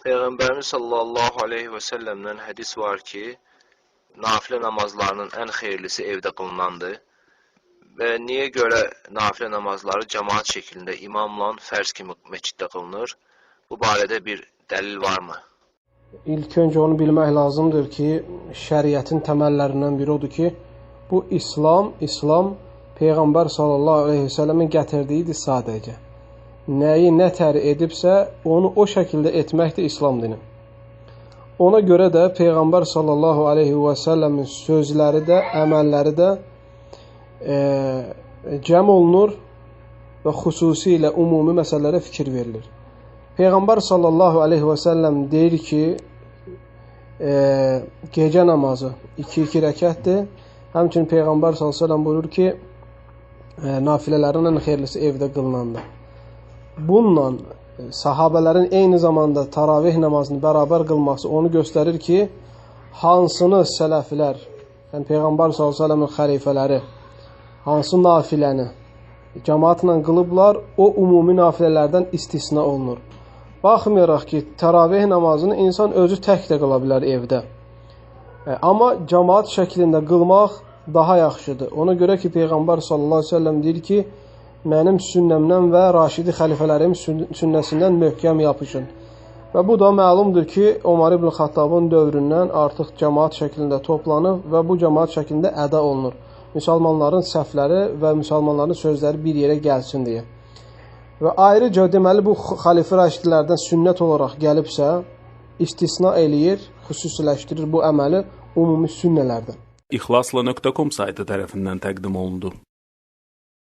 Peyğəmbərimiz sallallahu aleyhi və səlləmdən hədis var ki, nafilə namazlarının ən xeyirlisi evdə qılınandır. Və niyə görə nafilə namazları cəmaat şəklində imamla fərz kimi məsciddə qılınır? Bu barədə bir dəlil varmı? İlk öncə onu bilmək lazımdır ki, şəriətin təməllərindən biri odur ki, bu İslam Peyğəmbər sallallahu əleyhi və səlləmin gətirdiyidir sadəcə. Nəyi nə tər edibsə, onu o şəkildə etməkdir İslam dini. Ona görə də Peyğəmbər sallallahu əleyhi və səlləmin sözləri də, əməlləri də cəm olunur və xüsusilə ümumi məsələlərə fikir verilir. Peyğəmbər sallallahu əleyhi və səlləm deyir ki, gecə namazı 2-2 rəkətdir. Həmçinin Peyğəmbər sallallahu əleyhi və səlləm buyurur ki, nafilələrin ən xeyirlisi evdə qılınandır. Bununla sahabələrin eyni zamanda taravih namazını bərabər qılması onu göstərir ki, hansını sələflər, yəni Peyğəmbər sallallahu əleyhi və səlləmin xəlifələri hansı nafiləni cəmaatla qılıblar, o ümumi nafilələrdən istisna olunur. Baxmayaraq ki, təravih namazını insan özü tək də qıla bilər evdə. Amma cəmaat şəklində qılmaq daha yaxşıdır. Ona görə ki, Peyğəmbər sallallahu əleyhi və səlləm deyir ki, mənim sünnəmdən və raşidi xəlifələrim sünnəsindən möhkəm yapışın. Və bu da məlumdur ki, Omar ibn Xattabın dövründən artıq cəmaat şəklində toplanıb və bu cəmaat şəklində əda olunur. Müsəlmanların səhvləri və müsəlmanların sözləri bir yerə gəlsin deyə. Və ayrıca deməli bu xəlifə raşidilərdən sünnət olaraq gəlibsə, istisna eləyir, xüsusiləşdirir bu əməli ümumi sünnələrdən. İxlasla.com saytı tərəfindən təqdim olundu.